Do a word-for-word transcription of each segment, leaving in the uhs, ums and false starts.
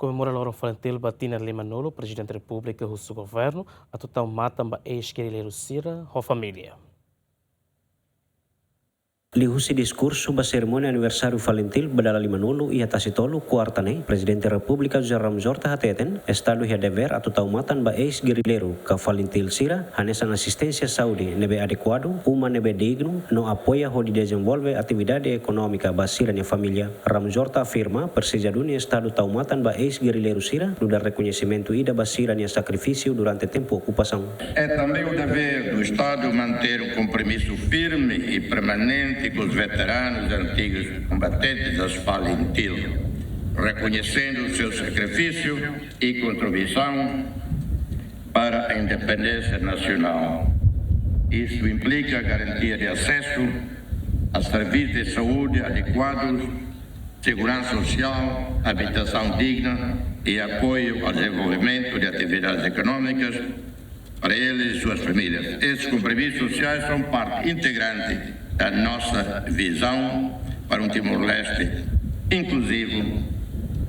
Komemora Loron Falintil ba tinan limanulu, Prezidente Repúblika husu governu atu tau matan ba eis-gerrilleiru sira ho família. Liuhusi diskursu ba serimónia aniversáriu Falintil ba dala limanulu iha Tasitolu, kuarta ne'e, Prezidente Repúblika José Ramos Horta hateten, Estadu iha devér atu tau matan ba eis-gerrilleiru ka Falintil sira, hanesan asisténsia saúde ne'ebé adekuadu, uma ne'ebé dignu, no apoia hodi dezenvolve atividade ekonómika ba sira-nia família. Ramos Horta afirma, presiza duni Estadu tau matan ba eis-gerrilleiru sira, nu'udar rekoñesimentu ida ba sira-nia sakrifísiu durante tempu okupasaun. É também o dever do Estado manter um compromisso firme e permanente com os veteranos e antigos combatentes das Falintil, reconhecendo o seu sacrifício e contribuição para a independência nacional. Isso implica a garantia de acesso a serviços de saúde adequados, segurança social, habitação digna e apoio ao desenvolvimento de atividades económicas para eles e suas famílias. Esses compromissos sociais são parte integrante da nossa visão para um Timor-Leste inclusivo,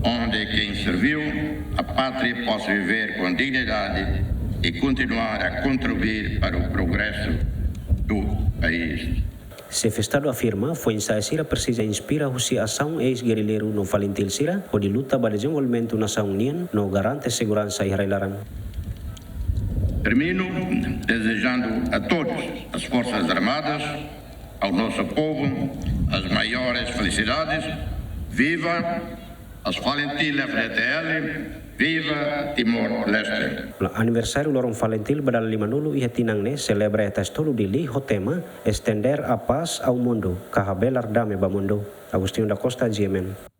onde quem serviu a pátria possa viver com dignidade e continuar a contribuir para o progresso do país. Xefe Estadu afirma, foin-sa'e sira presiza inspira husi asaun eis-gerrilleiru no Falintil sira, hodi luta ba dezenvolvimentu nasaun nian no garante seguransa iha rai-laran. Termino desejando a todos as Forças Armadas, ao nosso povo, as maiores felicidades. Viva as Falintil F-FDTL, viva Timor-Leste! Aniversáriu Loron Falintil ba dala limanulu iha tinan ne'e selebra iha Tasitolu, Dili, ho tema Estender a Paz ao Mundo, ka Habelar Dame ba Mundu. Agostinho da Costa, G M N.